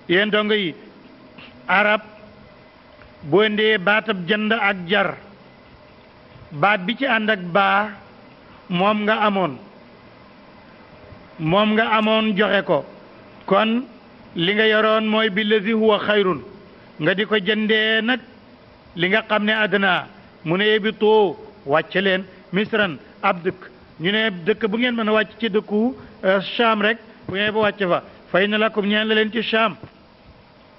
yéen dongo yi arab boo ndee baatab jënd ak jar baat bi ci ànd ak baa moom nga amoon joxe ko kon li nga yoroon mooy bi lazi huwa xayrun nga di ko jëndee nag li nga xam ne adna mu ne bi too wàcce leen misran ab dëkk ñu ne dëkk bu ngeen mën a wàcc ci dëkku Cham rek bu ngeen ba wàcce fa fay na lakum ñeen la leen ci Cham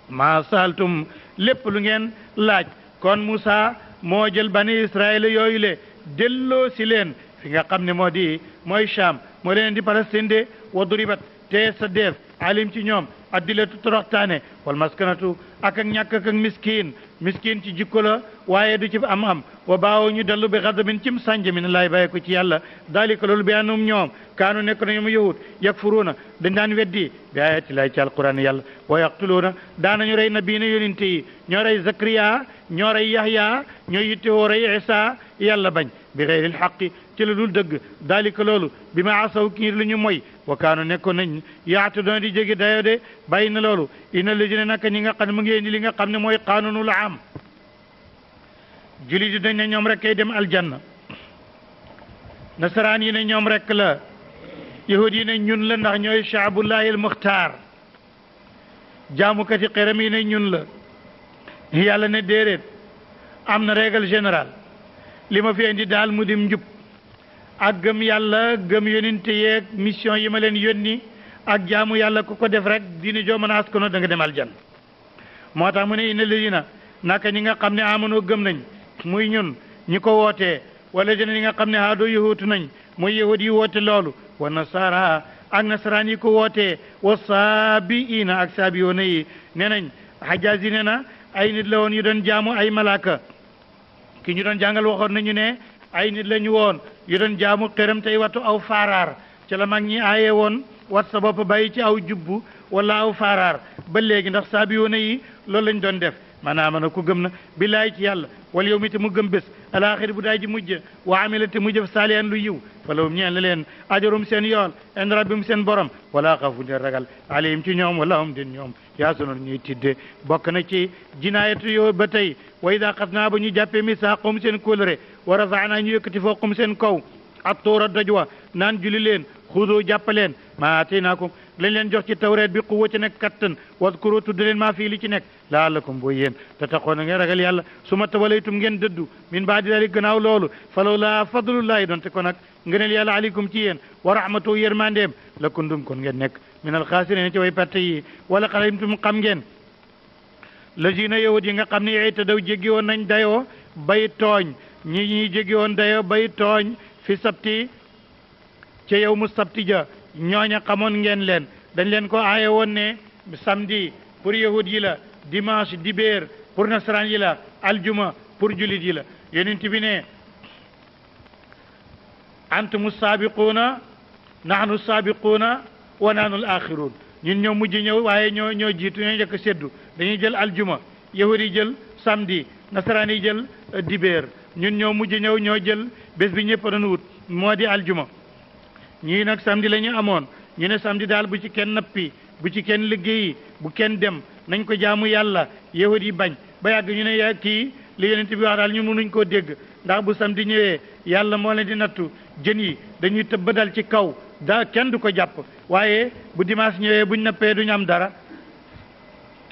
maa saaltum lépp lu ngeen laaj kon Moussa moo jël bani Israël yooyu le delloo si leen fi nga xam ne mooy Cham moo leen di Palestine de wa duribat te sa def alim ci ñoom addilatu toroxtaane wal maskanatu ak ñàkk ak miskin ci jikko la waaye du ci am wa baawo ñu dellu bi xadabin cim sànj min laay bàyyi ko ci yàlla dalika loolu bi anum ñoom kaanu nekk na ñoom yahud yakfuruuna dañ daan weddi bi ayati laay ci alquran yàlla wa yaqtuluuna daanañu rey nabiina yonente yi ñoo rey Zakariya ñoo rey Yahya ñoo yittewoo rey Isa yàlla bañ bi xeyril xaqi ci la dul dëgg dalika loolu bi ma asaw kii lu ñu moy wa kaanu nekkoon nañ yaatu doon di jégi dayo de bàyyi na loolu ina lëjine naka ñi nga xam ne mu ngi indi li nga xam ne mooy qanunul am julit yi dañ ne ñoom rek kay dem aljanna nasaraan yi ne ñoom rek la yahud yi ne ñun la ndax ñooy shaabullahi al muxtaar jaamukati xeram yi ne ñun la yàlla ne déedéet am na règle générale li ma fi indi daal mu dim njub ak gëm yàlla gëm yonente yeeg mission yi ma leen yónni ak jaamu yàlla ku ko def rek diine joo mën a askano da nga dem aljanna moo tax mu ne inna ladina naka ñi nga xam ne amanoo gëm nañ muy ñun ñi ko wootee wala dina ñi nga xam ne haadoo yahuutu nañ muy yahud yi woote loolu wa nasara ak nasaraan yi ko wootee wa saabiina ak saabiyoona yi nee nañ Hajjaaj yi nee na ay nit la woon yu doon jaamu ay malaaka ki ñu doon jàngal waxoon nañu ne ay nit la ñu woon yu doon jaamu xëram tey wattu aw faaraar ca la mag ñi aaye woon wat sa bopp bàyyi ci aw jubbu wala aw faaraar ba léegi ndax saabiyoona yi loolu lañ doon def maanaam na ku gëm na billaay ci yàlla wala yow mi te mu gëm bés alaaxiri bu daay ji mujj wa amila te mu jëf saalihan lu yiw falawum ñeen la leen ajarum seen yool en rabbim seen borom wala xafu de ragal alayhim ci ñoom wala hum den ñoom yaasunun ñuy tidde bokk na ci jinaayatu yow ba tey wa ida xas naa ba ñu jàppee misaaqum seen kóolëre wa rafaanaa ñu yëkkati fooqum seen kaw ak tóora doj wa naan juli leen xudoo jàppaleen maa ataynaakum lañ leen jox ci tawreet bi quwwa ci nekk kattan wadkuru tudd leen maa fii li ci nekk laalakum boo yéen tattaqoona ngeen ragal yàlla su ma tawalaytum ngeen dëddu min baadi dalik gannaaw loolu falaw laa fadlullahi donte ko nag ngëneel yàlla aleykum ci yéen wa rahmatu yërmandeem la kundum kon ngeen nekk min alxaasiriin ci way perte yi wala xalimtum xam ngeen lazina yahud yi nga xam ne yey te daw jéggi woon nañ dayoo bay tooñ ñi jéggi woon dayoo bay tooñ fi sabti ca yow mu sabti ja ñooña xamoon ngeen leen dañ leen ko aaye woon ne samedi pour yahud yi la dimanche dibéer pour nasaraan yi la aljuma pour julit yi la yonent bi ne antumu saabiquuna nahnu saabiquuna wa nahnu al-axiruun ñun ñoo mujj ñëw waaye ñoo jiitu ñoo njëkk seddu dañuy jël aljuma yahud yi jël samedi nasaraan yi jël dibéer ñun ñoo mujj ñëw ñoo jël bés bi ñëpp doon wut moo di aljuma ñii nag samedi la ñu amoon ñu ne samedi daal bu ci kenn nappi bu ci kenn liggéeyi bu kenn dem nañ ko jaamu yàlla yahud yi bañ ba yàgg ñu ne kii li yonent bi wax daal ñu mënuñ koo dégg ndax bu samedi ñëwee yàlla moo leen di nattu jën yi dañuy tëbb dal ci kaw kenn du ko jàpp waaye bu dimanche ñëwee buñ nappee duñ am dara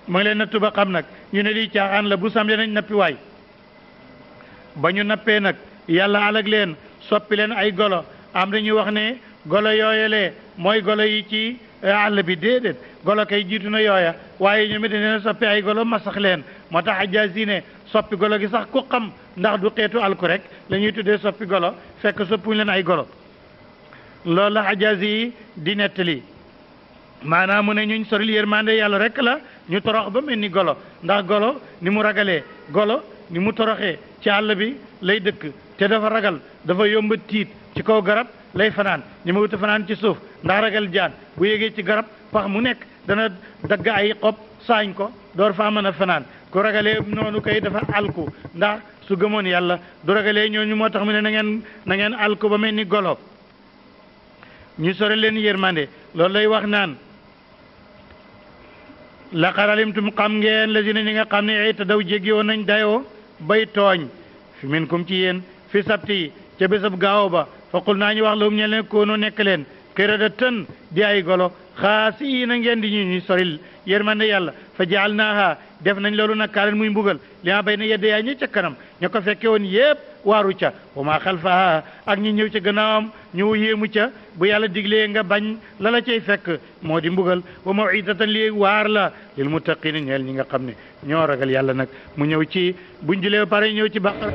mu ngi leen nattu ba xam nag ñu ne lii caaxaan la bu samedi nañ nappi waay ba ñu nappee nag yàlla alag leen soppi leen ay golo am dañuy wax ne golo yooyalee mooy golo yi ci àll bi déedéet golo kay jiitu na yooya waaye ñoom it dañu soppi ay golo masax leen moo tax Hajjaaj ne soppi golo gi sax ku xam ndax du xeetu alku rek la ñuy tuddee soppi golo fekk soppuñ leen ay golo loolu la Hajjaaj di nettali maanaam mu ne ñuñ soril yërmande yàlla rek la ñu torox ba mel ni golo ndax golo ni mu ragalee golo ni mu toroxee ci àll bi lay dëkk te dafa ragal dafa yomba tiit ci kaw garab lay fanaan ñi ma wuta fanaan ci suuf ndax ragal jaan bu yégee ci garab pax mu nekk dana dagg ay xob saañ ko door faa mën a fanaan ku ragalee noonu kay dafa alku ndax su gëmoon yàlla du ragalee ñooñu moo tax mu ne na ngeen alku ba mel ni golo ñu sore leen yërmande loolu lay wax naan laqad alimtum xam ngeen lazina ñi nga xam ne ay te daw jéggi woon nañ dayoo bay tooñ fi minkum ci yéen fi sabti ca bésab gaaw ba faqul naa ñu wax lahum ñe leen koonoo nekk leen qiradatan di ay golo xaasiina ngeen di ñu soril yërmande yàlla fa jaalnaaha def nañ loolu nag kaaleen muy mbugal li ma bay na yedde yaa ñi ca kanam ña ko fekke woon yépp waaru ca wa maa xalfaha ak ñi ñëw ca gannaawam ñu yéemu ca bu yàlla diglee nga bañ la la cay fekk moo di mbugal wa mawidatan li waar la lil muttaqina ñeel ñi nga xam ne ñoo ragal yàlla nag mu ñëw ci buñ julee ba pare ñëw ci baqara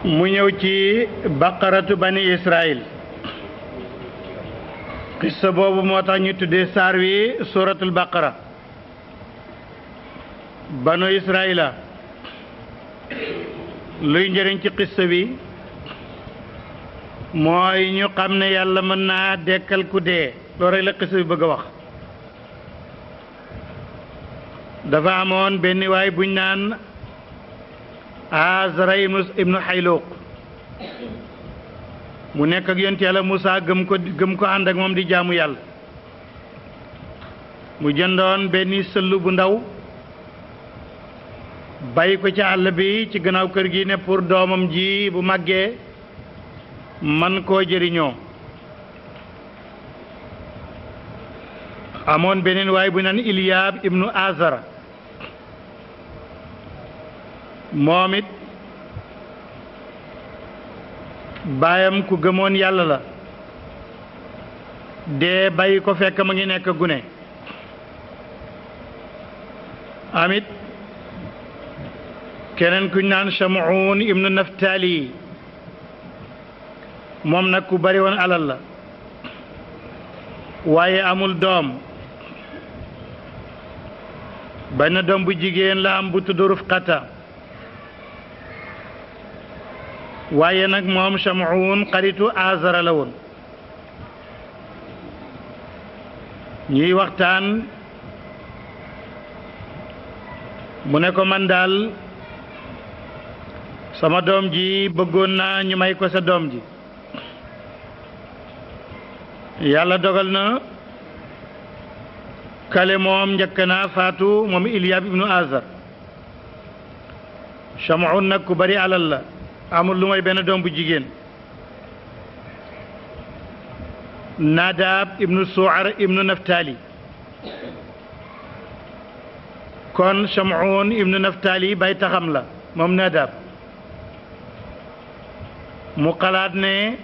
mu ñëw ci baqaratu bani israil qissa boobu moo tax ñu tuddee saar wi suratul baqara banu israila luy njëriñ ci qissa bi mooy ñu xam ne yàlla mën naa dekkal ku dee loolu rek la qissa bi bëgg a wax dafa amoon benn waay buñ naan Azra ibnu Xayluq mu nekk ak yonent yàlla Musaa gëm ko ànd ak moom di jaamu yàlla mu jëndoon benn sëll bu ndaw bàyyi ko ci àll bi ci gannaaw kër gi ne pour doomam ji bu màggee man koo jëriñoo amoon beneen waay bu naan Ilyaab ibnu Azara moom it baayam ku gëmoon yàlla la dee bàyyi ko fekk ma ngi nekk gune amit keneen kuñ naan Shamuun ibnu Naftali moom nag ku bari woon alal la waaye amul doom benn doom bu jigéen la am bu tudd Rufqata waaye nag moom Shamuun xaritu Azara la woon ñuy waxtaan mu ne ko man daal sama doom ji bëggoon naa ñu may ko sa doom ji yàlla dogal na kale moom njëkk naa faatu moom Ilyaab ibnu Azar Shamuun nag ku bari alal la amul lu may benn doom bu jigéen Nadaab ibnu Suar ibnu Naftali kon Shamuun ibnu Naftali bay taxam la moom Nadaab mu xalaat ne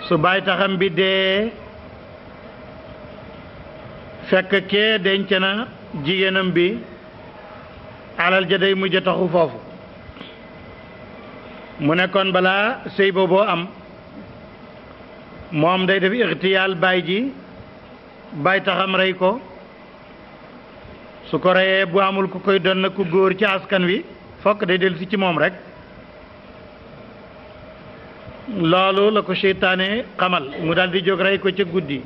su bay taxam bi dee fekk kee denc na jigéenam bi alal ja day mujj taxu foofu mu ne kon balaa sëy booboo am moom day def ixtiyaal baay ji baay taxam rey ko su ko reyee bu amul ku koy doon na ku góor ci askan wi fokk day dellu si ci moom rek loolu la ko seytaane xamal mu daal di jóg rey ko ca guddi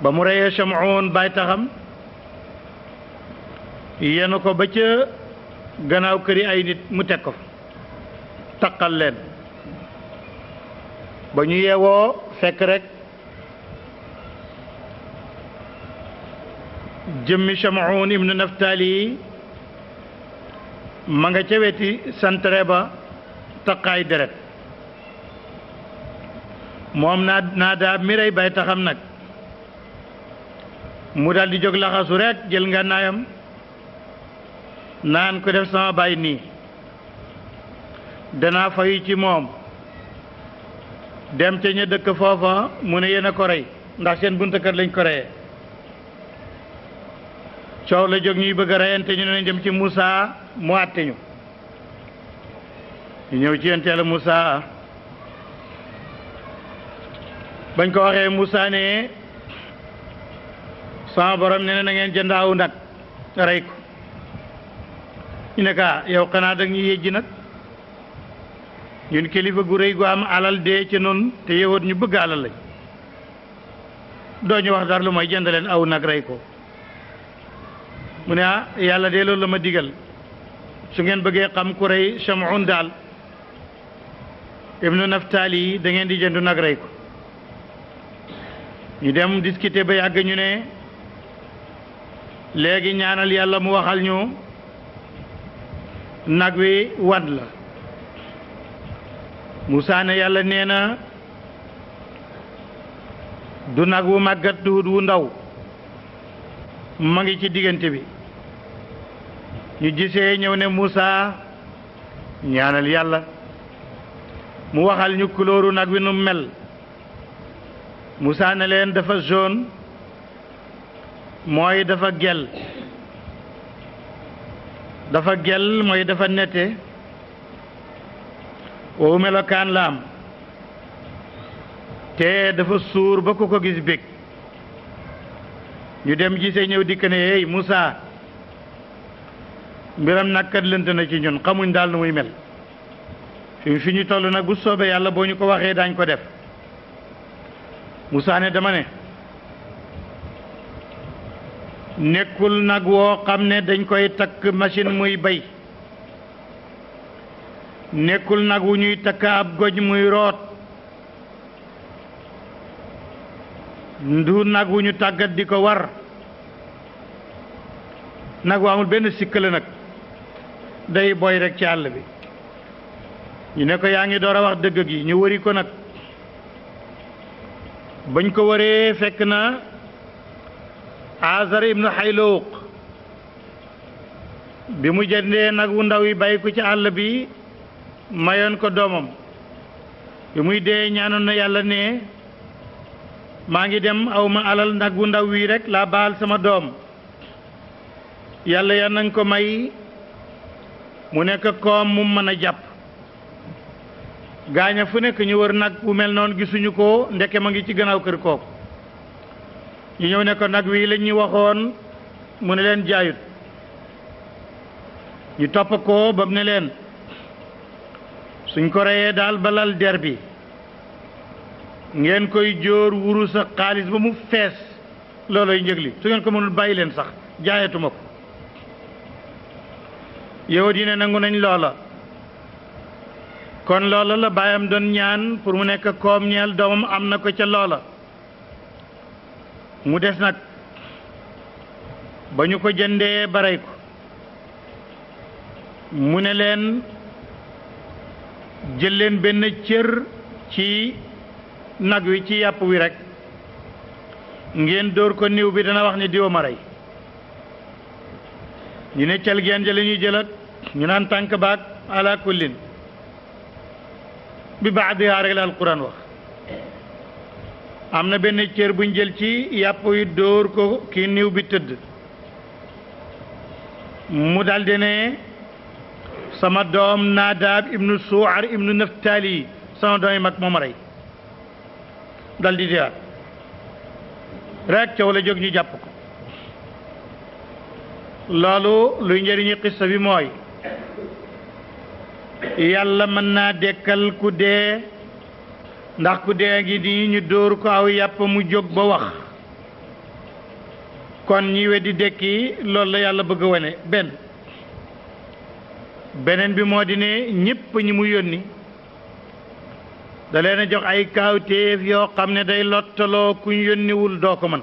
ba mu reyee Shamuun baay taxam yenu ko ba ca gannaaw këri ay nit mu teg ko taqal leen ba ñu yeewoo fekk rek jëmmi Shamuun ibnu Naftali ma nga ca weti santere ba taqaay deret moom Nadaab mi rey bay taxam nag mu daal di jóg laxasu rek jël ngànnaayam naan ko def sama baay nii danaa fayu ci moom dem ca ña dëkk foofa mu ne yéen a ko rey ndax seen bunta kër lañ ko reyee coow la jóg ñuy bëgg a reyante ñu ne jëm ci Moussa mu àtte ñu ñëw ci yonent Yàlla Moussa bañ ko waxee Moussa ne sama borom nee na ngeen jëndaawu nag rey ko ñu ne ka yow xanaa dag ñu yejji nag ñun kilifa gu rëy gu am alal dee ci noonu te yewat ñu bëgg alal lañ doo ñu wax dara lu mooy jënd leen aw nag rey ko mu ne yàlla de loolu la ma digal su ngeen bëggee xam ku rey Chamoun daal ibnu Naftali da ngeen di jëndu nag rey ko ñu dem discuter ba yàgg ñu ne léegi ñaanal yàlla mu waxal ñu nag wi wan la Moussa ne yàlla nee na du nag wu màggat duhut wu ndaw ma ngi ci diggante bi ñu gisee ñëw ne Moussa ñaanal yàlla mu waxal ñu couleur nag wi nu mel Moussa ne leen dafa jaune mooy dafa gel mooy dafa nette woowu melokaan la am te dafa suur ba ku ko gis bég ñu dem gisee ñëw dikk ne hey Moussa mbiram nag kat lënt na ci ñun xamuñ daal nu muy mel fi ñu toll nag bu soobee yàlla boo ñu ko waxee daañ ko def Moussa ne dama ne nekkul nag woo xam ne dañ koy takk machine muy bay nekkul nag wu ñuy takk ab goj muy root ndu nag wu ñu tàggat di ko war nag wu amul benn sikkale nag day boy rek ci àll bi ñu ne ko yaa ngi door a wax dëgg gi ñu wëri ko nag bañ ko waree fekk na Azar ibnu Xayluuq bi mu jëndee nag wu ndaw yi bàyyi ko ci àll bi mayoon ko doomam bi muy dee ñaanoon na yàlla ne maa ngi dem aw ma alal nag wu ndaw wi rek laa baal sama doom yàlla ya nañ ko may mu nekk koom mu mën a jàpp gaaña fu nekk ñu wër nag wu mel noonu gisuñu ko ndeke ma ngi ci gannaaw kër kooku ñu ñëw ne ko nag wi lañ ñu waxoon mu ne leen jaayut ñu topp ko ba mu ne leen suñ ko reyee daal balal der bi ngeen koy jóor wurus ak xaalis ba mu fees looloy njëg li su ngeen ko mënul bàyyi leen sax jaayatuma ko yow di ne nangu nañ loola kon loola la baayam doon ñaan pour mu nekk koom ñeel doomam am na ko ca loola mu des nag ba ñu ko jëndee barey ko mu ne leen jël leen benn cër ci nag wi ci yàpp wi rek ngeen dóor ko niw bi dana wax ne diwa ma rey ñu ne cal geen ja la ñuy jëlat ñu naan tànk baag ala kullin bi baadiha rek la alquran wax am na benn cër buñ jël ci yàpp wi dóor ko kii niw bi tëdd mu daldi ne sama doom Naadaab ibnu Suar ibnu Naftali sama doom yi mag moo ma rey daldi diyaat rek coow la jóg ñu jàpp ko loolu luy njëriñu xissa bi mooy yàlla mën naa dekkal ku dee ndax ku dee ngi nii ñu dóor ko aw yàpp mu jóg ba wax kon ñi weddi dekki loolu la yàlla bëgg a wane beneen bi moo di ne ñépp ñi mu yónni da leen a jox ay kaawteef yoo xam ne day lottaloo kuñ yónniwul doo ko mën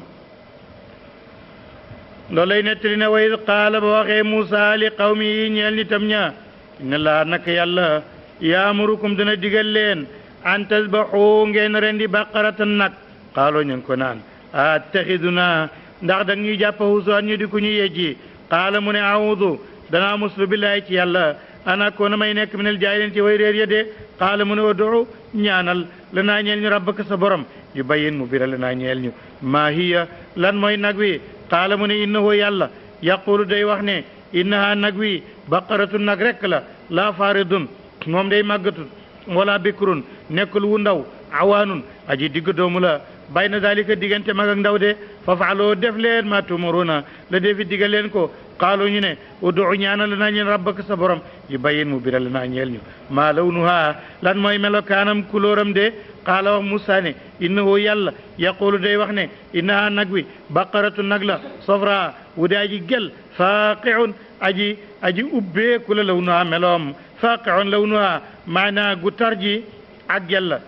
loolu lay nettali ne wa id qaala ba waxee Muusaa li qawmi yi ñeel nitam ña inna laa nak yàlla yaamurukum dana digal leen an tasbaxu ngeen rendi baqaratan nag xaaloo ñu ko naan attaxiduna ndax dag ñuy jàpp husuwan ñu di ku ñu yejji qaala mu ne awudu danaa muslu billaahi ci yàlla ana koona may nekk minal jaahiliin ci way réer ya de qaala mu ne ud'u ñaanal lanaa ñeel ñu rabbaka sa borom yu bayyin mu bira lanaa ñeel ñu maa hiya lan mooy nag wi qaala mu ne innahu yàlla yaqulu day wax ne innaha nag wi baqaratun nag rek la laa faaridun moom day màggatut wala bikrun nekkul wu ndaw awaanun aji digg doomu la bayna dalika diggante mag ak ndaw de fafaaloo def leen ma tumaruna la defi digal leen ko qaalu ñu ne ud'u ñaanal lanaa ñeel rabbaka sa borom yu bayyin mu bira lanaa ñeel ñu maa lawnuha lan mooy melokaanam kulóoram de qaala wax Musaa ne innahu yàlla yaqulu day wax ne innaha nag wi baqaratu nag la safra wu de aji gel faaqi'un aji ubbeeku la lawnuha meloom faaqi'un lawnuha maanaa gu tarji ak gel la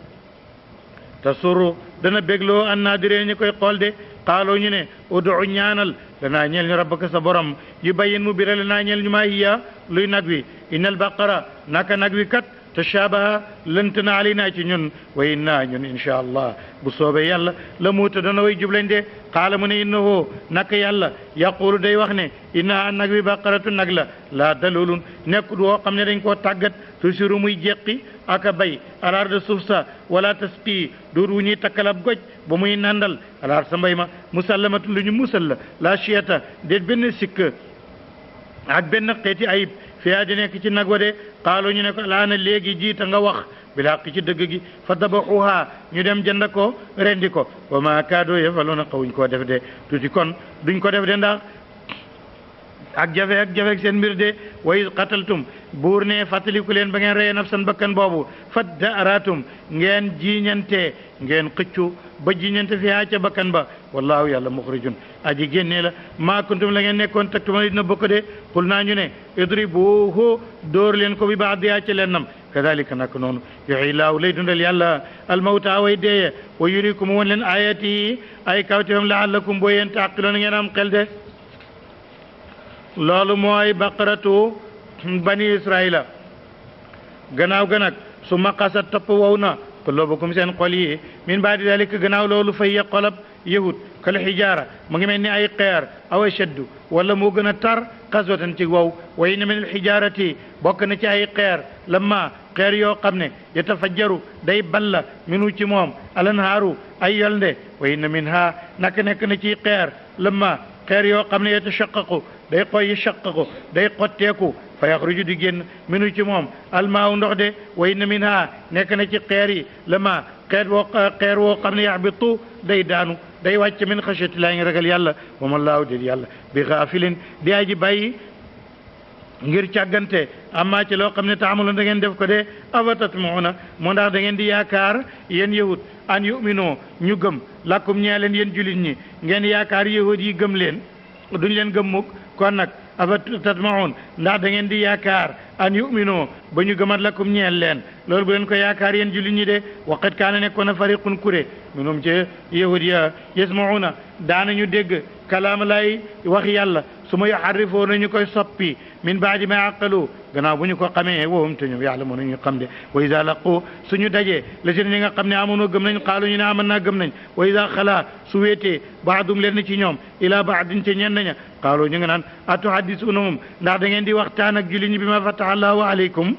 tasuru dana bégloo an naadiree ñi koy xool de qaaloo ñu ne ud'u ñaanal lanaa ñeel ñu rabbaka sa borom yu bayyin mu bira lanaa ñeel ñu maa hiya luy nag wi innal baqara naka nag wi kat tashabaha lënt na alayna ci ñun wa inna ñun insha allah bu soobee yàlla la muuta dana way jublañ de qaala mu ne innahu naka yàlla yaqulu day wax ne innaha nag wi baqaratu nag la laa dalulun nekkut woo xam ne dañ koo tàggat tusiru muy jeqi aka bay alaar de suuf sa wala tasqi duur wu ñuy takkalab goj ba muy nandal alaar sa mbay ma musallamatu lu ñu musal la la chiyata déet benn sikk ak benn xeeti ayib fiyaa di nekk ci nag wa de qaalu ñu ne ko laana léegi jiita nga wax bil haqq ci dëgg gi fa dabaxuha ñu dem jënd ko rendi ko wa ma kaadoo yafaluuna xawuñ koo def de tuuti kon duñ ko def de ndax ak jafe seen mbir de wa iz qataltum buur ne fàttaliku leen ba ngeen reye nafsan bakkan boobu fadda'aratum ngeen jiiñante ngeen xëccu ba jiiñante fiha ca bakkan ba wallahu yàlla muxrijun aji génnee la maa kuntum la ngeen nekkoon taktumuna dina bokk de xul naa ñu ne idribuhu dóor leen ko bi baadiha ca lennam kadalika nak noonu yuhyi laahu lay dundal yàlla almawta way deeye wa yurikum won leen ayati ay kawtefam laallakum boo yéen taaqiloon ngeen am xel de loolu mooy baqaratu bani israila gannaaw ga nag su maqasat topp wow na qulubukum seen xol yi min baadi dalika gannaaw loolu fay ya xolab yahud kal xijaara mu ngi mel ni ay xeer aw ashaddu wala moo gën a tar xaswatan ci wow wa inna min alxijaarati bokk na ci ay xeer lamma xeer yoo xam ne yatafajjaru day balla minu ci moom alanhaaru ay yolnde wa inna minha naka nekk na ci xeer lamma xeer yoo xam ne yatashaqaqu day xoy yashaqaqu day xotteeku fa yaxruju di génn minu ci moom almaaw ndox de wa inna minha nekk na ci xeer yi lama xeer woo xam ne yaxbitu day daanu day wàcc min xashyati laa ngi ragal yàlla wa ma laahu déet yàlla bi gaafilin di aji bàyyi ngir càggante amma ci loo xam ne taamaloon da ngeen def ko de afa tatmauna moo ndax da ngeen di yaakaar yéen yahud an yuminoo ñu gëm lakkum ñee leen yéen julit ñi ngeen yaakaar yahud yi gëm leen duñ leen gëm mukk kon nag afa tatmaun ndax da ngeen di yaakaar an yuminoo ba ñu gëmat lakum ñeel leen loolu bu leen ko yaakaar yéen julit ñi de waqat kaana nekkoon na fariqun kuré minum ci yahud ya yasmauna daanañu dégg kalaama lay wax yàlla su ma yuharrifoo nañu koy soppi min baadi ma aqalu gannaaw bu ñu ko xamee woom te ñoom yàlla mën nañu xam de wa iza laqu suñu dajee la si ñi nga xam ne amoon gëm nañ xaalu ñu ne aman naa gëm nañ wa iza xalaa su wéetee baadum leen ci ñoom ila baadin te ñenn ña xaalu ñu nga naan atuhaddisuunahum ndax da ngeen di waxtaan ak jullit ñi bi ma fataha allahu aleykum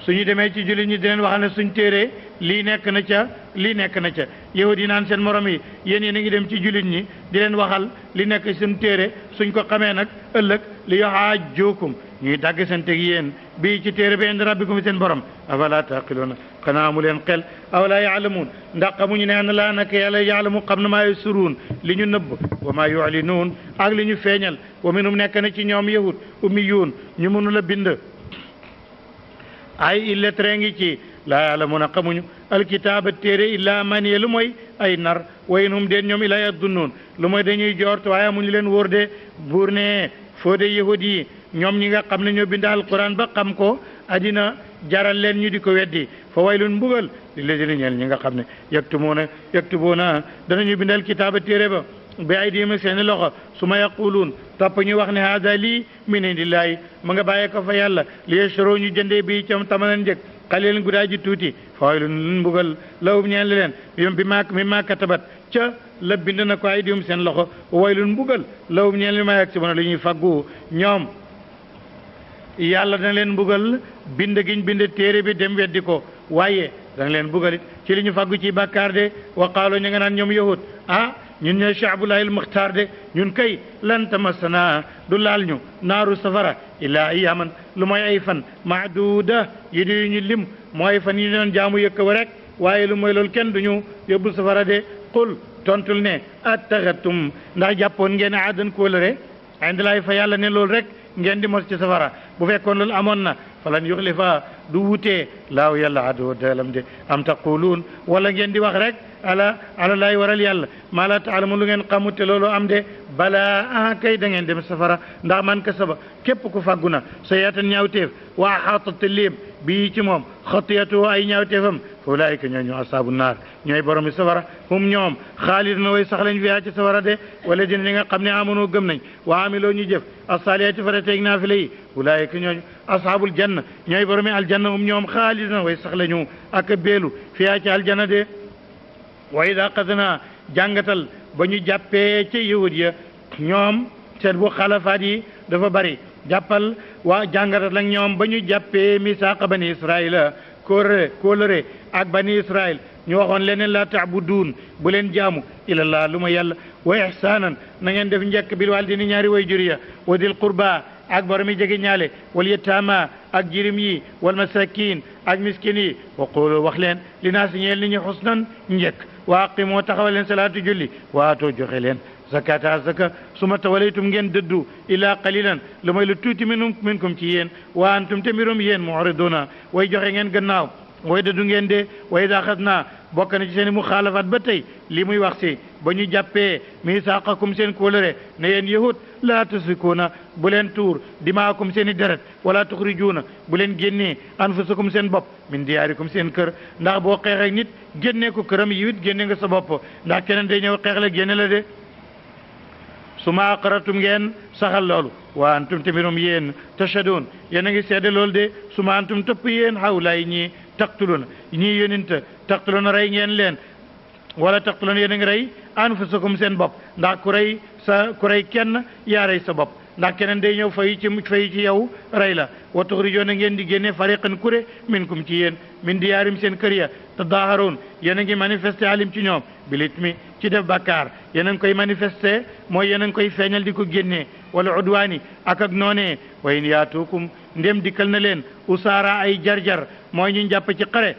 suñu demee ci jullit ñi di leen wax ne suñ téere lii nekk na ca lii nekk na ca yahud yi naan seen morom yi yéen yéen a ngi dem ci jullit ñi di leen waxal li nekk suñ téere suñ ko xamee nag ëllëg li yuhajjukum ñuy dagg seen teg yéen bii ci téere bi indi rabbikum seen borom afala taqiluuna xanaa mu leen xel awala yaalamuun ndax xamuñu ne ana laa naka yàlla yaalamu xam na maa yusruun li ñu nëbb wa maa yulinuun ak li ñu feeñal wa minhum nekk na ci ñoom yahud ummiyuun ñu mënul a bind ay illettré ngi ci laa ya'lamuuna xamuñu alkitaaba téere illaa maniya lu mooy ay nar wa in hum deen ñoom illaa yadunnuun lu mooy dañuy joort waaye amuñu leen wóor de buur ne foo de yahud yi ñoom ñi nga xam ne ñoo bind alquran ba xam ko adina jaral leen ñu di ko weddi fa waylun mbugal li ladina ñeel ñi nga xam ne yaktubuuna danañu bindal kitaaba téere ba bi aydihim seeni loxo su ma yaquluun topp ñu wax ne haada lii min indillaahi ma nga bàyyee ko fa yàlla li yashroo ñu jëndee bii cam tamanan njëg xalilan gudaa ji tuuti fa waylun mbugal lahum ñeel leen bi ma katabat ca la bind na ko aydihim seen loxo waylun mbugal lahum ñeel ma yaksibuuna li ñuy faggu ñoom yàlla dana leen mbugal bind giñ bind téere bi dem weddi ko waaye dana leen mbugalit ci li ñu fàggu ci bàkkaar de wa qaalu ñu nga naan ñoom yahud ñun ñooy shaabullahi al-muxtaar de ñun kay lan tamassana du laal ñu naaru safara illaa ayyaman lu mooy ay fan maaduda yi di ñu lim mooy fan yi ñu doon jaamu yëkk wa rek waaye lu mooy loolu kenn duñu yóbbu safara de qul tontul ne attaxatum ndax jàppoon ngeen aadan kóolëre indalaay fa yàlla ne loolu rek ngeen di mos ci safara bu fekkoon loolu amoon na falan yuxlifa du wutee laaw yàlla ado dalam de am taquluun wala ngeen di wax rek ala laay waral yàlla maa la taalamu lu ngeen xamute loolu am de balaa kay da ngeen dem safara ndax man ka saba képp ku fàggu na sa yaatan ñaawteef wa axaatat léem bii ci moom xatiyatu ay ñaawteefam fa ulaayika ñooy ñu asaabu naar ñooy boromi safara hum ñoom xaaliduna way sax lañ fiyaa ci safara de wala dina ñi nga xam ne amonoo gëm nañ wa amiloo ñu jëf asaliyaati farateeg naafila yi ulaayika ñooñu ashaabul janna ñooy boromi aljanna hum ñoom xaaliduna way sax lañu ak beelu fiyaa ci aljanna de wa ida qadna jàngatal ba ñu jàppee ci yahud ya ñoom seen bu xalafaat yi dafa bari jàppal waa jàngatal ak ñoom ba ñu jàppee misaaqa bani israila kóolëre ak bani israil ñu waxoon leneen la taabuduun bu leen jaamu ilallah lu ma yàlla wa ihsaanan na ngeen def njëkk bil waalidayni ñaari way jur ya wa dil qurba ak boromi jege ñaale wal yataama ak jirim yi wal masakin ak miskin yi wa qulu wax leen li naas ñeel ni ñu xusnan njëkk wa aqimoo taxawal leen salaatu julli waatoo joxe leen zakata zaka suma tawalaytum ngeen dëddu illa qalilan lu may lu tuuti minkum ci yéen wa antum te mbirum yéen mu'riduna way joxe ngeen gannaaw way dëddu ngeen de way daxat naa bokk na ci seen i muxaalafaat ba tey li muy wax si ba ñu jàppee misaaqakum seen kóolëre ne yéen yahud laa tusrikuuna bu leen tuur dimaakum seen i deret wala tuxrijuuna bu leen génnee anfusakum seen bopp min diyaarikum seen kër ndax boo xeexee nit génnee ko këram yiwit génne nga sa bopp ndax keneen day ñëw xeex la génne la de suma aqaratum ngeen saxal loolu wa antum tamirum yéen tashhaduun yéen a ngi seede loolu de suma antum topp yéen xawlaay ñii taqtuluna ñii yóninta taqtuluna rey ngeen leen wala taqtuluna yéen a ngi rey anfusakum seen bopp ndax ku rey kenn yaa rey sa bopp ndax keneen day ñëw fayu ci yow rey la wa tuxrijoona ngeen di génne fariqan kuré minkum ci yéen min diyaarim seen kër ya tadaaharoon yéen a ngi manifesté alim ci ñoom bilitmi ci def bàkkaar yéen a ngi koy manifesté mooy yéen a ngi koy feeñal di ko génnee wala udwaani ak noonee wa in yaatuukum ndem dikkal na leen usaara ay jarjar mooy ñu jàpp ci xare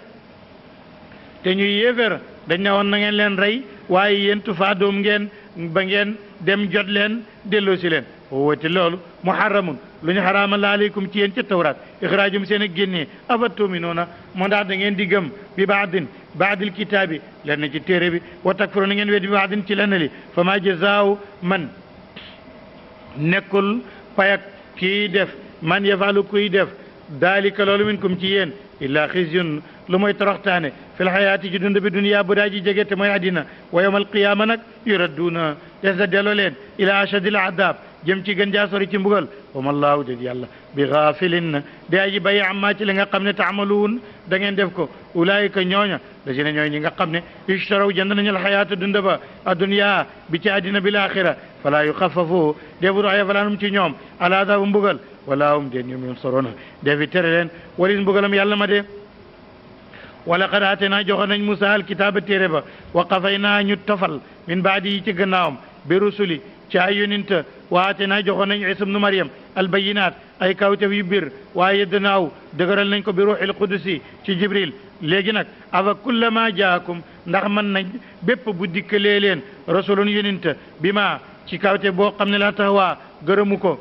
te ñuy yéefér dañ ne woon na ngeen leen rey waaye yéen tufaadoom ngeen ba ngeen dem jot leen delloo si leen woote loolu muharramun lu ñu xaraamal la aleykum ci yéen ca tawraat ixraajum seen ak génnee afa tuminuuna moo ndax da ngeen di gëm bi baadil kitaabi lenn ci téere bi wa takfuru na ngeen weddi bi baadin ci lenn li fa ma jazaaw man nekkul payak kii def man yafalu kuy def daalika loolu minkum ci yéen illa xisyun lu mooy toroxtaane fil xayaati ci dund bi duniya bu daa ji jege te mooy àddina wa yawmal qiyaama nag yuradduuna des da delloo leen ila ashadil adab jëm ci gën jaa sori ci mbugal wa ma laahu déet yàlla bi gaafilin di aji bayi amma ci li nga xam ne taamaluun da ngeen def ko ulaayika ñooña la si ne ñooy ñi nga xam ne ishtaraw jënd nañu la xayaata dund ba adduniya bi ci àddina bi laaxira falaa yuxafafu deebu aya falaanum ci ñoom ala adabu mbugal wala hum déet ñoom yunsaruna defi tere leen walis mbugalam yàlla ma de wala qad aatayna joxoon nañ Musa al kitaaba téere ba wa qafayna ñu tofal min baadi yi ci gannaawam bi rusuli ci ay yonent wa aatayna joxoon nañ Isa ibnu Maryam al bayinaat ay kawtef yu bir waaye yeddanaaw dëgëral nañ ko bi ruuxil qudusi ci Jibril léegi nag afa kullama jaakum ndax mën nañ bépp bu dikkalee leen rasulun yonent bi ma ci kawtef boo xam ne la tahwa gërëmu ko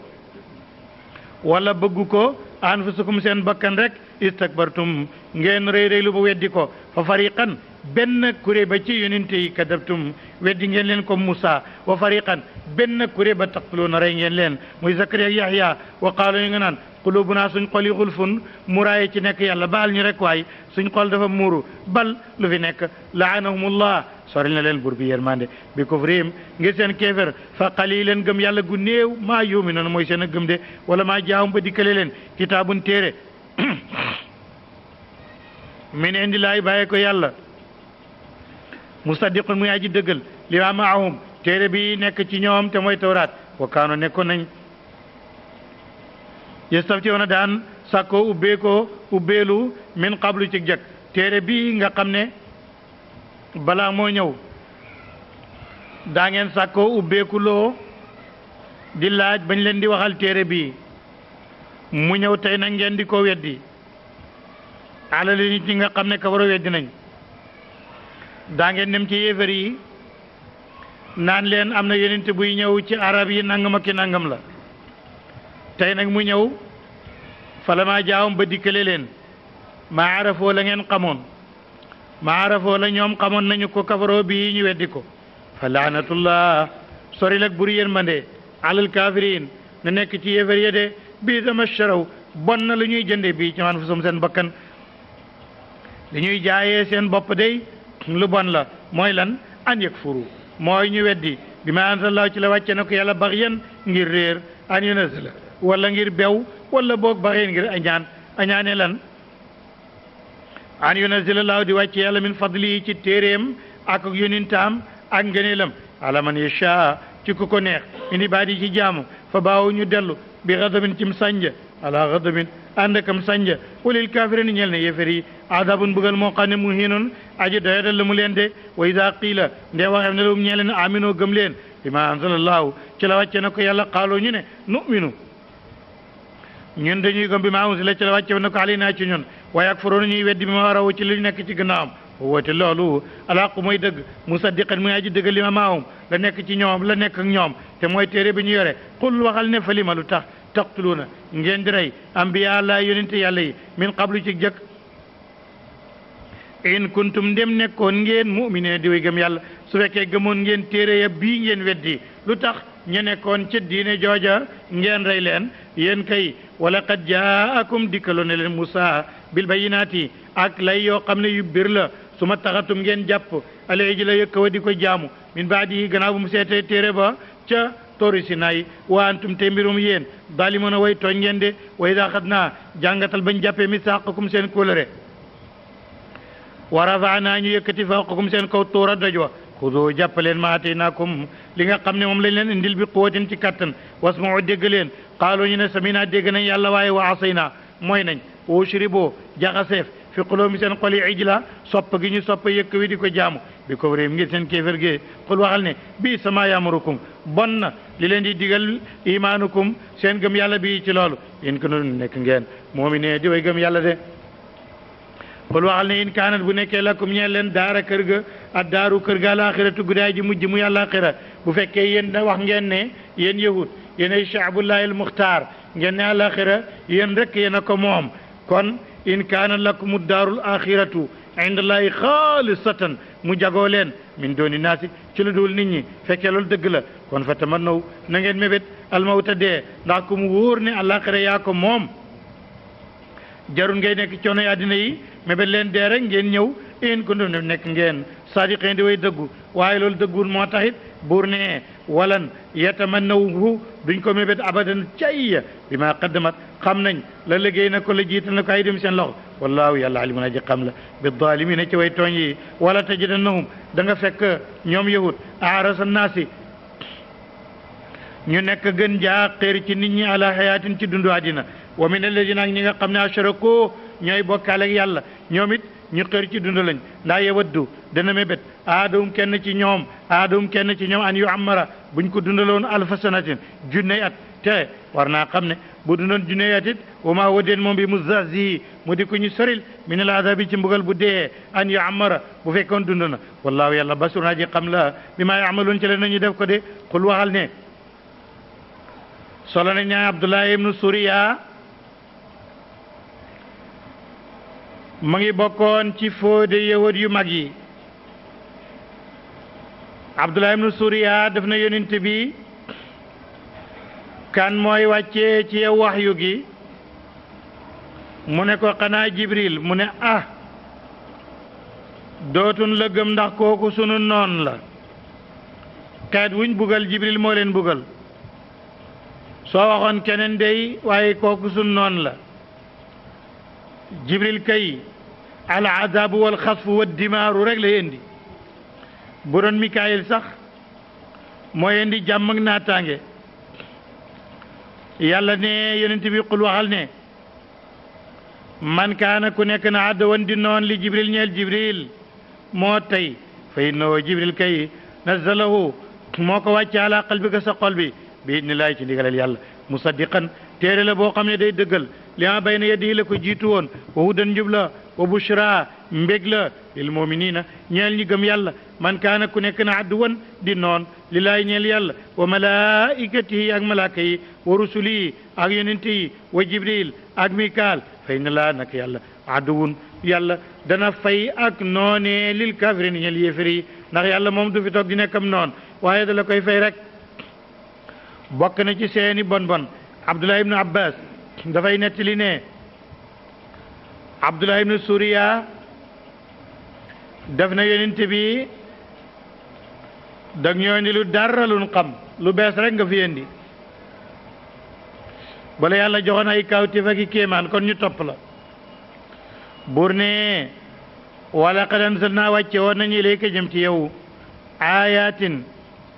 wala bëggu ko anfusukum seen bakkan rek istakbartum ngeen rëy ba weddi ko fa fariqan benn kuré ba ci yonente yi kadabtum weddi ngeen leen comme Moussa wa fariqan benn kuré ba taqtuluuna rey ngeen leen muy Zakariya ak Yahya wa qaalu ñu nga naan qulubuna suñ xol yi xulfun muraaye ci nekk yàlla baal ñu rek waay suñ xol dafa muuru bal lu fi nekk laanahumullah soril na leen bur bi yërmande bi kufrihim ngir seen kéefér fa qalilan gëm yàlla gu néew maa yuminuuna mooy seen a gëm de wala maa jaahum ba dikkale leen kitaabun téere min indi laay bàyyee ko yàlla musaddiqun muy aji dëggal li ma maahum téere bi nekk ci ñoom te mooy tawraat wa kaano nekkoon nañ yastaftiuna daan sàkkoo ubbeekoo ubbeelu min qablu ci jëkk téere bii nga xam ne balaa moo ñëw daa ngeen sàkkoo ubbeeku loo di laaj bañ leen di waxal téere bii mu ñëw tey nag ngeen di ko weddi alali nit ñi nga xam ne kafaro weddi nañ daa ngeen dem ci yéefar yi naan leen am na yonent buy ñëw ci arab yi nangam ak nangam la tey nag mu ñëw falamaa jaawam ba dikkale leen maa arafoo la ngeen xamoon maa arafoo la ñoom xamoon nañu ko kafaroo bii ñu weddi ko fa laanatullah sori lak buri yërmande alal kaafiriin na nekk ci yéefar ya de bii dama sharaw bon na lu ñuy jënde bii ci man fu sum seen bakkan li ñuy jaayee seen bopp day lu bon la mooy lan an yakfuru mooy ñu weddi bi ma anzalallaahu ci la wàcce na ko yàlla baxyan ngir réer an yunazila wala ngir bew wala boog baxyan ngir añaane lan an yunazila laahu di wàcce yàlla min fadli ci téeréem ak yonentam ak ngëneelam ala man yasha ci ku ko neex min ibaadi ci jaamu fa baawu ñu dellu bi xadabin cim sànja ala xadabin ànd akam sànja walil kaafiriin ñel ne yéefar yi adabun bëggal moo xam ne muhiinun aji doyadal la mu leen de wa ida qiila nde waxee ne lu ñee leen aminoo gëm leen bi ma anzalallahu ci la wàcce na ko yàlla qaaloo ñu ne nu'minu ñun dañuy gëm bi ma unzila ci la wàcce na ko alayna ci ñun wa yakfuruuna ñuy weddi bi ma warawu ci li nekk ci gannaawam woote loolu alaqu mooy dëgg musaddiqan muy aji dëggal li ma maahum la nekk ci ñoom la nekk ak ñoom te mooy téere bi ñu yore qul waxal ne fa lima lu tax taqtuluuna ngeen di rey ambiya la yonente yàlla yi min qablu ci jëkk in kuntum ndem nekkoon ngeen mu'mine di way gëm yàlla su fekkee gëmoon ngeen téere ya bii ngeen weddi lu tax ña nekkoon ca diine jooja ngeen rey leen yéen kay wala qad jaakum dikkaloon ne leen Musaa bil bayyinaati ak lay yoo xam ne yu bir la su ma taxatum ngeen jàpp alayhi la yëkka wa di ko jaamu min baadi gannaaw bu mu seetee téere ba ca toori Sinaay wa antum te mbirum yéen zaalimoona way tooñ ngeen de wa idaa axadnaa jàngatal bañ jàppee misaaqakum seen kóolëre wa rafaanaa ñu yëkkati fawqakum seen kaw tuura doj wa xudoo jàppaleen ma ataynaakum li nga xam ne moom lañ leen indil bi quwwatin ci kattan wasma'u dégg leen qaaloo ñu ne saminaa dégg nañ yàlla waaye wa asaynaa mooy nañ wa ushriboo jaxaseef fi quluubihim seen xol yi ijla sopp gi ñu sopp yëkk wi di ko jaamu bi ko réem ngir seen kéefër gi xul waxal ne bii sama yamurukum bon na li leen di digal imaanukum seen gëm yàlla bi ci loolu in ko nekk ngeen mu'miniin di way gëm yàlla de xul waxal ne in kaanat bu nekkee lakum ñeel leen daara kër ga ak daaru kër ga alaaxiratu guddaay ji mujj muy àllaaxira bu fekkee yéen da wax ngeen ne yéen yahud yéenay shaabullahi almuxtaar ngeen ne àllaaxira yéen rek yéen a ko moom kon in kaana lakumu daarul axiratu indallahi xaalisatan mu jagoo leen min dooni naasi ci lu dul nit ñi fekkee loolu dëgg la kon fa tamannaw na ngeen mébét almawta dee ndax ku mu wóor ne àllaaxira yaa ko moom jarul ngay nekk coono yi àddina yi mébét leen dee rek ngeen ñëw in kuntum nekk ngeen sadiqin di way dëggu waaye loolu dëggul moo taxit buur ne walan yatamannawhu duñ ko mébét abadan cay bi ma qaddamat xam nañ la liggéey na ko la jiital na ko ay dem seen loxo wallahu yàlla alimun aji xam la bi zalimina ci way tooñ yi wala tajidannahum da nga fekk ñoom yahud arasa naasi ñu nekk gën jaa xéer ci nit ñi ala hayatin ci dundu àddina wa min alladina ak ñi nga xam ne ashraku ñooy bokkaale ak yàlla ñoom it ñu xër ci dund lañ ndaa yawaddu dana mébét aadum kenn ci ñoom an yu amara buñ ko dundaloon alfa sanatin junney at te war naa xam ne bu dundoon junney at it wa maa wadeen moom bi muzazi mu di ko ñu soril min al azabi ci mbugal bu dee an yu amara bu fekkoon dund na wallahu yàlla basirun aji xam la bi maa yaamaluun ci leen nañu def ko de xul waxal ne solo nañ ñaa Abdullah ibnu Suriya mu ngi bokkoon ci fóode yahud yu mag yi Abdullah ibnu Suriya def na yonent bi kan mooy wàccee ci yow waxyu gi mu ne ko xanaa Jibril mu ne dootun la gëm ndax kooku sunu noon la xeet wuñ bugal Jibril moo leen bugal soo waxoon keneen dey waaye kooku sunu noon la Jibril kay al azabu wal xasfu wa dimaaru rek lay indi bu doon Mikaayil sax mooy indi jàmm ak naataange yàlla ne yonent bi qul waxal ne man kaana ku nekk na àddawan di noon li jibril ñeel jibril moo tey fa innahu jibril kay nazzalahu moo ko wàcce ala qalbika sa xol bi idnillahi ci ndigalal yàlla musaddiqan téere la boo xam ne day dëggal li ma bayna yadihi la ko jiitu woon wa hudan njub la wa bushra mbég la lil muminina ñeel ñi gëm yàlla man kaana ku nekk na àdduwan di noon lillaahi ñeel yàlla wa malaikatihi ak malaaka yi wa rusulihi ak yonente yi wa jibril ak mikaal fa inna laa nak yàlla àdduwun yàlla dana fay ak noonee lil kafirin ñeel yéefar yi ndax yàlla moom du fi toog di nekkam noon waaye da la koy fay rek bokk na ci seeni bon bon Abdullah ibnu Abbas dafay nettali ne Abdullah ibnu Suriya def na yonent bi dag ñoo indi lu dara luñ xam lu bees rek nga fi indi bala yàlla joxoon ay kawtéef ak i kéemaan kon ñu topp la buur ne wala qad anzalnaa wàcce woon nañu ilayka jëm ci yow ayatin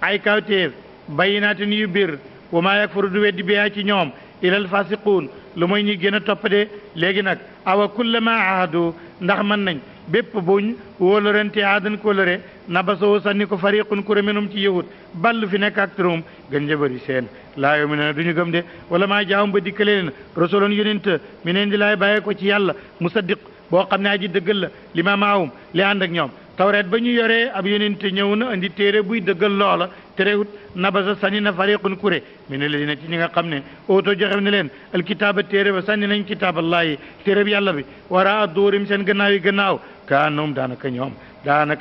ay kawtéef bayinaatin yu bir wa maa yakfuru du weddi bihaa ci ñoom ilal fasiquun lu mooy ñi gën a topp de léegi nag awa kullama ahadu ndax mën nañ bépp buñ wóolorante aadan kóolore nabasoo sànni ko fariqun kuré menum ci yahud ballu fi nekk ak turum gën njëbëri seen laa yoo mi ne duñu gëm de wala maa jaawum ba dikkale leen rasulun yonent mi neen di laay bàyyee ko ci yàlla musaddiq boo xam ne aji dëggal la li ma maawum li ànd ak ñoom tawreet ba ñu yoree ab yonent ñëw na andi téere buy dëggal loola terewut nabasa sànni na fariqun kuré mi ne leen ci ñi nga xam ne oto joxe ne leen alkitaaba téere ba sànni nañ kitaaballahi téere bi yàlla bi wara a dóorim seen gannaaw yi gannaaw kaanoom daanaka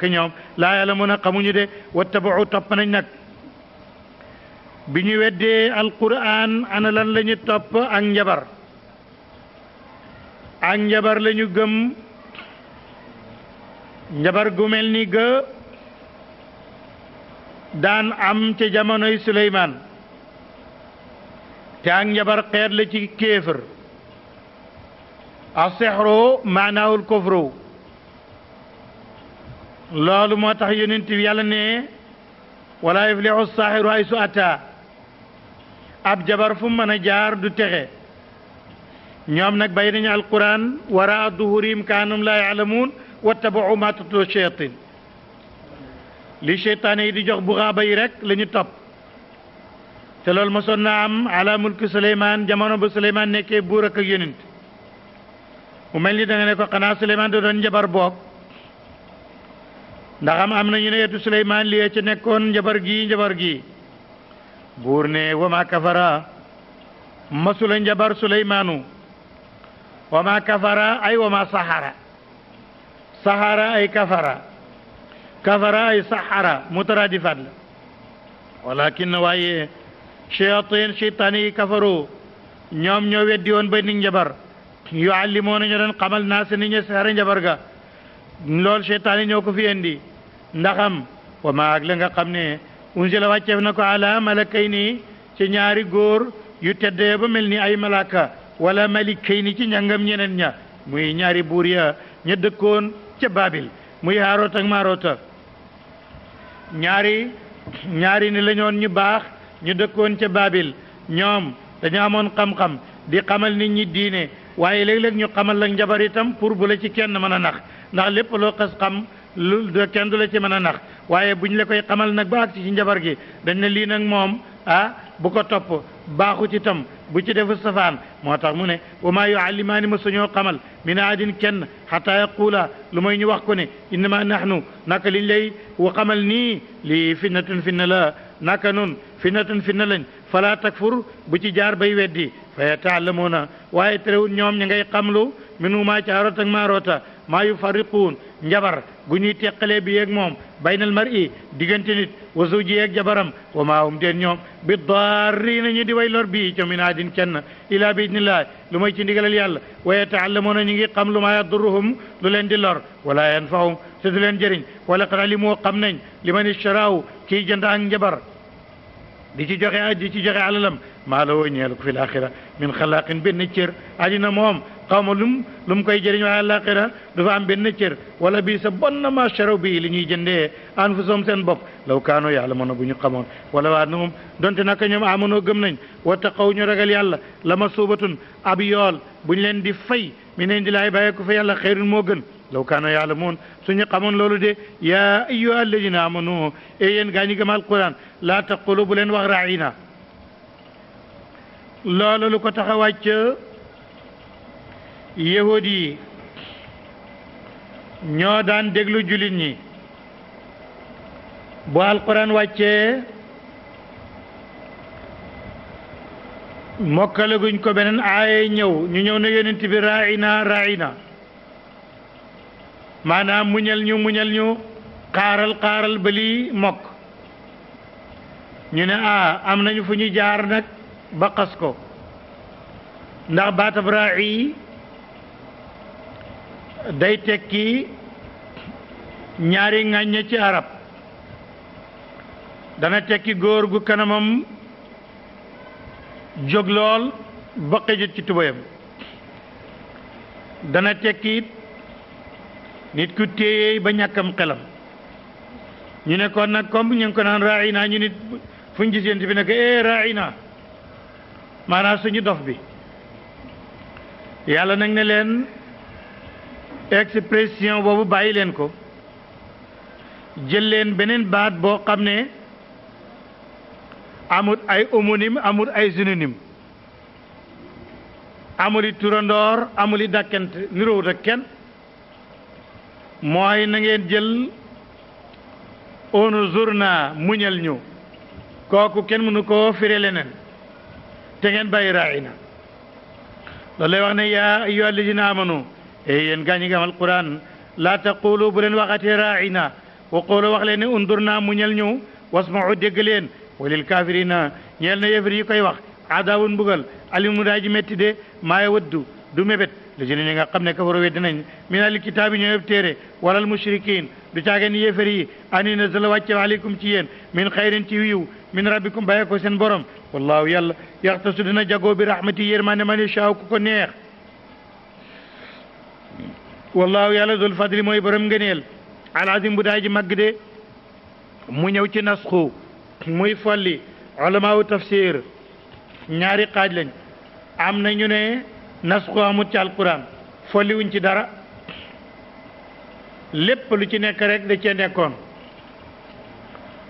ñoom laa yàlla mën a xamuñu de wattabau topp nañ nag bi ñu weddee alquran ana lan la ñu topp ak njabar la ñu gëm njabar gu mel ni ga daan am ca jamonoy Suleymaan te ak njabar xeet la ci kéefër as-sihru maanaawul kufru loolu moo tax yonent bi yàlla ne wala yuflihu as-saahiru haysu ataa ab jabar fu mën a jaar du texe ñoom nag bay nañu alquran waraa duhurim kaanum laa yaalamuun wattabau ma tatlu shayatin li cheytaane yi di jox buxaaba yi rek la ñu topp te loolu mosoon na am ala mulki Suleymaan jamono ba Suleymaan nekkee buur ak yonent mu mel ni da nga ne ko xanaa Suleymaan da doon njabar boog ndax am na ñu ne yetu Suleymaan li ci nekkoon njabar gi buur ne wa ma kafara masula njabar Suleymaanu wa ma kafara ay wa ma sahara ay kafara ay sahara mutaradifat la walakin waaye cheytaani yi kafaru ñoom ñoo weddi woon ba ni njabar yuallimoona ñu doon xamal naa si ni ñu sahara njabar ga lool cheytaani ñoo ko fi indi ndaxam wa ma ak la nga xam ne unzila wàcceef na ko ala malakayni ci ñaari góor yu teddee ba mel ni ay malaka wala malikayni ci njàngam ñeneen ña muy ñaari buur ya ña dëkkoon ca Babil muy Haaroot ak Maaroota ñaari ni lañoon ñu baax ñu dëkkoon ca Babil ñoom dañu amoon xam-xam di xamal nit ñi diine waaye léeg-léeg ñu xamal la njabar itam pour bu la ci kenn mën a nax ndax lépp loo xas xam lu kenn du la ci mën a nax waaye bu ñu la koy xamal nag ba agsi ci njabar gi dañ ne lii nag moom bu ko topp baaxut itam bu ci defu safaan moo tax mu ne wa maa yuallimaani ma suñoo xamal min ahadin kenn xataa yaquula lu mooy ñu wax ko ne innama nahnu naka liñ lay wa xamal nii lii fitnatun fitna la naka nun fitnatun fitna lañ fala takfur bu ci jaar bay weddi fa yataallamuuna waaye terewul ñoom ña ngay xamlu minhumaa ci Haaroota ak Maaroota maa yufarriquun njabar gu ñuy teqalee bi yeeg moom baynal mar'i diggante nit wa zawji yeeg jabaram wa maa hum teen ñoom bi daarriina ñu di way lor bii ca min ahadin kenn ilaa bi idnillah lu may ci ndigalal yàlla wa yata'allamuuna ñu ngi xam lu maa yadurruhum lu leen di lor wala yanfa'uhum te du leen jëriñ wala qad alimu xam nañ liman ishtaraw kii jënd ak njabar di ci joxe alalam maa la woo ñeel ko fi laaxira min xalaaqin benn cër àddina moom xaw ma lum koy jëriñ waaye àllaaxira du fa am benn cër wala bii sa bon na ma sharaw bii li ñuy jëndee anfusahum seen bopp law kaanu ya'lamuuna bu ñu xamoon wala waa annahum donte naka ñoom amanoo gëm nañ wa taqaw ñu ragal yàlla la masuubatun ab yool bu ñu leen di fay min indillaahi bàyyee ko fa yàlla xayrun moo gën law kaanu ya'lamuun suñu xamoon loolu de yaa ayyuha alladina amanu e yéen gaa ñi gëm alquran laa taqulu bu leen wax raina loolu lu ko tax a wàcc yahud yi ñoo daan déglu julit ñi bu alquran wàccee mokkalaguñ ko beneen aaya ñëw ñu ñëw na yonent bi raina maanaam muñal ñu xaaral ba lii mokk ñu ne am nañu fu ñu jaar nag ba xas ko ndax baatab ra'i day tekki ñaari ŋàññe ci arab dana tekki góor gu kanamam jóg lool ba xëjut ci tubayam dana tekki nit ku téye ba ñàkkam xelam ñu ne kon nag comme ñu ngi ko naan raina ñu nit fu ñu gis yéen bi nekk raina maanaam suñu dof bi yàlla nag ne leen expression boobu bàyyi leen ko jël leen beneen baat boo xam ne amul ay homonyme amul ay synonyme amuli turandoor amuli dàkkante niroowut ak kenn mooy na ngeen jël unzurna muñal ñu kooku kenn mënu koo firi leneen te ngeen bàyyi raina loolu lay wax ne yaa ayyuha alladina amanu yéen gaa ñi nga am alquran laa taqulu bu leen waxatee raina wa qulu wax leen ne undurna muñal ñu wasma'u dégg leen walil kafirina ñeel na yëfër yi koy wax adawun mbugal alimu daa ji métti de maaye waddu du mébét li jëne ñi nga xam ne kafaru weddi nañ min al kitaabi ñoo yëpp téere walal mushrikin du caageen yëfër yi ani nazala wàcce aleykum ci yéen min xayrin ci wiiw min rabbikum bàyyee ko seen borom wallahu yàlla yaxtasu dina jagoo bi rahmati yërmande man yashaa ku ko neex wallahu yàlla dul fadli mooy borom ngëneel alazim bu daay ji màgg de mu ñëw ci nasxu muy folli ulamaawu tafsir ñaari xaaj lañ am na ñu ne nasxu amut ci alquran folli wuñ ci dara lépp lu ci nekk rek da cee nekkoon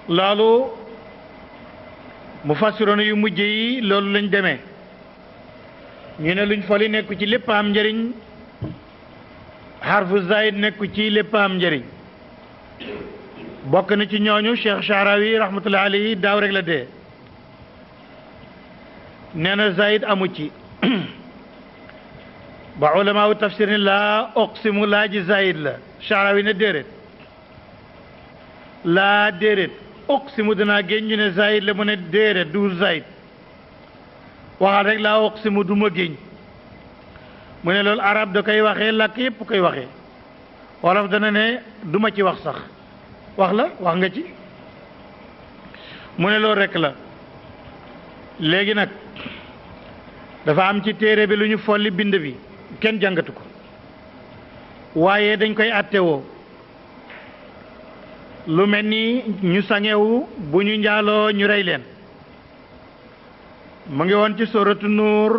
loolu mufassiroon yu mujj yi loolu lañ demee ñu ne luñ folli nekku ci lépp am njëriñ harfu zaid nekku ci lépp am njëriñ bokk na ci ñooñu Cheikh Sharawi rahmatullahi alayhi daaw rek la dee nee na zaid amu ci ba ulamaawu tafsir ni laa oqsimu laa ji zaid la Sharawi ne déedéet laa déedéet oqsimu danaa géñ ñu ne zaid la mu ne déedéet du zaid waxal rek laa oqsimu du ma géñ mu ne loolu arab da koy waxee làkk yépp koy waxee wolof dana ne du ma ci wax sax wax la wax nga ci mu ne loolu rek la léegi nag dafa am ci téere bi lu ñu folli bind bi kenn jàngatu ko waaye dañ koy attewoo lu mel ni ñu sangewu bu ñu njaaloo ñu rey leen mu ngi woon ci soratu nuur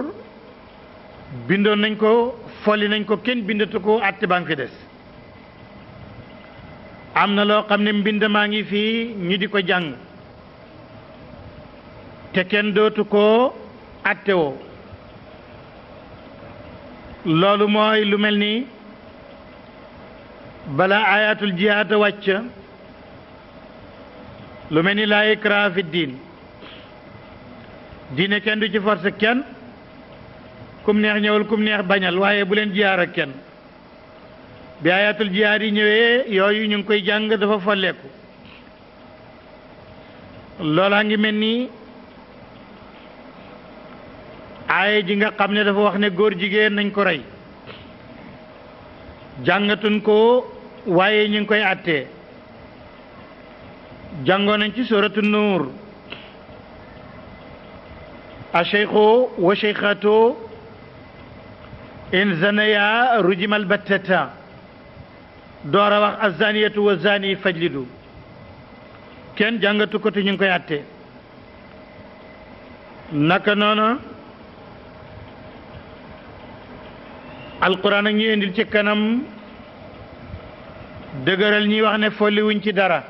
bindoon nañ ko folli nañ ko kenn bindatu ko atte baa ngi fi des am na loo xam ne mbind maa ngi fii ñu di ko jàng te kenn dootu ko attewoo loolu mooy lu mel ni bala ayatul jihaad wàcc lu mel ni laa ikraha fi diin diine kenn du ci force kenn kum neex ñëwal kum neex bañal waaye bu leen jihaar ak kenn bi ayatul jihaad yi ñëwee yooyu ñu ngi koy jàng dafa folleeku loolaa ngi mel ni aaya ji nga xam ne dafa wax ne góor jigéen nañ ko rey jàngatun ko waaye ñu ngi koy attee jàngoo nañ ci suratu nuur a cheikhu wa cheikhatu in zanaya rujimal battata door a wax azaniyatu wa zani fajlidu kenn jàngatu ko te ñu ngi koy àtte naka noonu alquran ak ñu indil ci kanam dëgëral ñi wax ne folli wuñ ci dara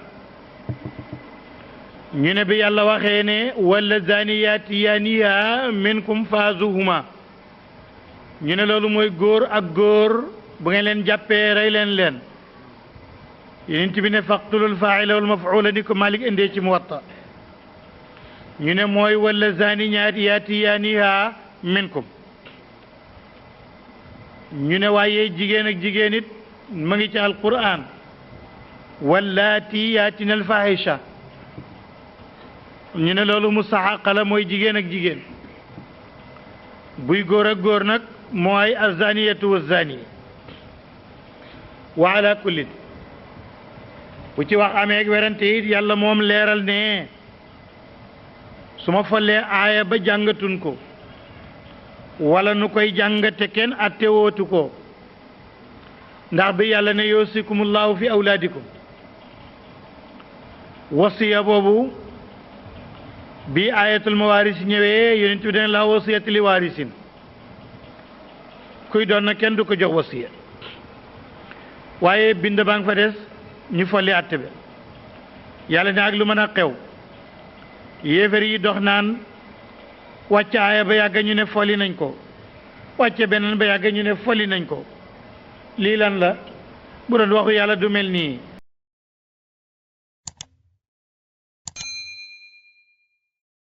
ñu ne bi yàlla waxee ne wala zaniyaati yaaniha minkum faazuhuma ñu ne loolu mooy góor ak góor bu ngeen leen jàppee rey leen yonent bi ne faqtulul faa'ila wal maf'uula ni ko Malik indee ci Muwatta ñu ne mooy wala zaniyaati yaaniha minkum ñu ne waaye jigéen ak jigéen it ma ngi ci alquran wallaati yaatina alfahisha ñu ne loolu mustahaqa la mooy jigéen ak jigéen buy góor ak góor nag mooy azaniyatu wa zani wa ala kullin bu ci wax amee ak werante it yàlla moom leeral ne su ma follee aaya ba jàngatun ko wala nu koy jàngate kenn atte wootu ko ndax bi yàlla ne yusikumullahu fi awlaadikum wasiya boobu bi ayatul mawaris ñëwee yonent bi dana la wasiyati li waarisin kuy doon na kenn du ko jox wasiya waaye bind baa nga fa des ñu folli atte bi yàlla ne ak lu mën a xew yéefar yi dox naan wàcc aaya ba yàgg ñu ne folli nañ ko wàcce beneen ba yàgg ñu ne folli nañ ko lii lan la bu doon waxu yàlla du mel nii